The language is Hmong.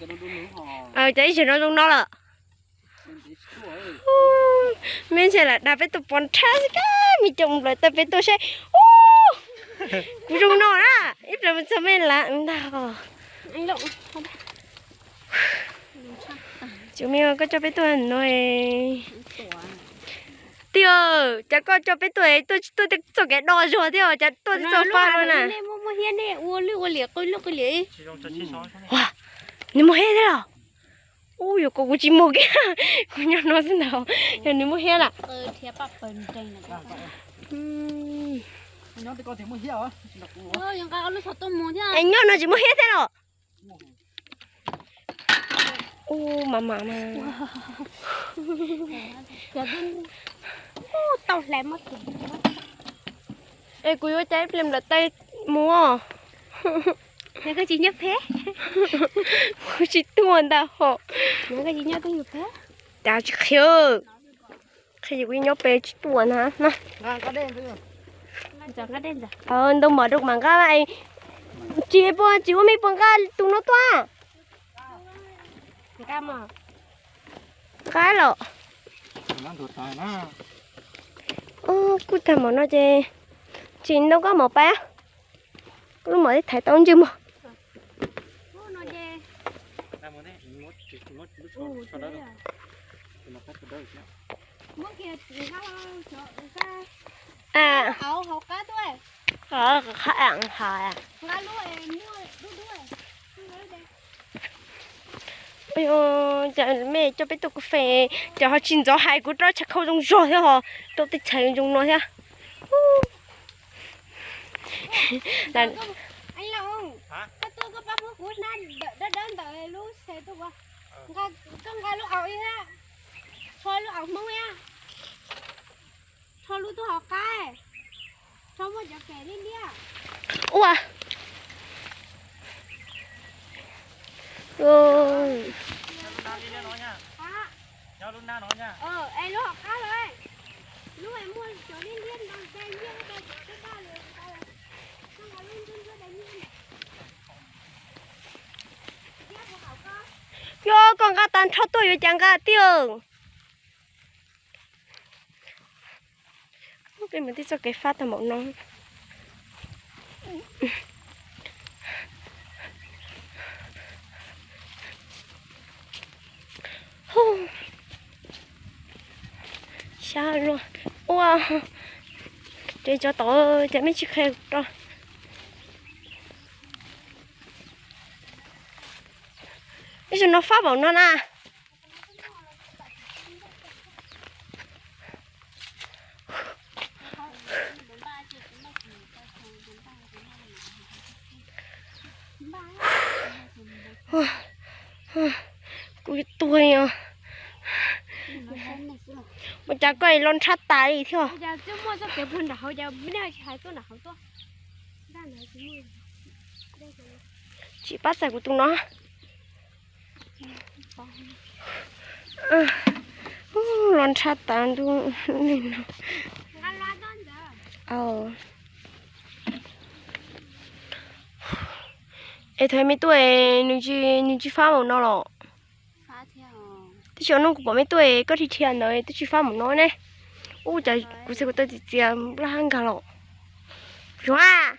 Cov ib sij no zoo no lawm. Me ntshai lam dag peb tuaj pov nrhab xwb, me coj mus nplawm tawm peb tuaj saib. Kuv zoo no na, ib pliag mus txog me lam ntag. Tsis me koj coj peb tuaj no. Tij, cas koj coj peb tuaj tuaj tsis tuaj txoj kev do zog thiab, cas tuaj tsis txoj fab no na. Nws muaj hiab thiab los? Ub, yuav kom kuv tsis muag kiag, kuv nyob no xwb ntag, yog nws muaj hiab lawm. Es nyob no tsis muaj hiab thiab los? Ub, mas mas mas. Es kuv yuav cas ib pliag nplawm tawm mus. Koj tsis nyob peb. Kuv tsis tuaj ntag hos. Koj tsis nyob peb. Cas tsis qhia, qhia kuv nyob peb tsis tuaj na. Ntau mov rau kuv mam nqa. Tsis puas tsis ua me puas nqa tus no tuaj? Nqa los. Kuj tag mov no ces tsis ntau koj mov pab. Koj lub mov thiaj thaiv tau ntsej muag. Cas me coj peb tuaj kua fes, cas ho tsis ntxov hais kuv rau chaw khau zoo zog thiab ho, rau tej chaw zoo no thiab. Ua, yog koj nqa tag nrho tuaj yuav cas nqa tiag. Peb mus tib txoj kev fab tag npaum no. Xyov, ua, ces tsov tom ces me tsis qhia rau. Ib zaug no fab npaum no na. Kuv tuag os. Ua cas koj los nrhab tas li thiab? Tsis pab txais kuv tus no. Los nrhab tas ntuj no. Es thaum me tuaj nws tsis fab npaum no los? Twb tsis hnub kuv pom me tuaj koj dhia dhia ntawd twb tsis fab npaum no ne. Ub, cas kuv txhais kuv taw txias txias nplaj hab nkag los. Yuav a.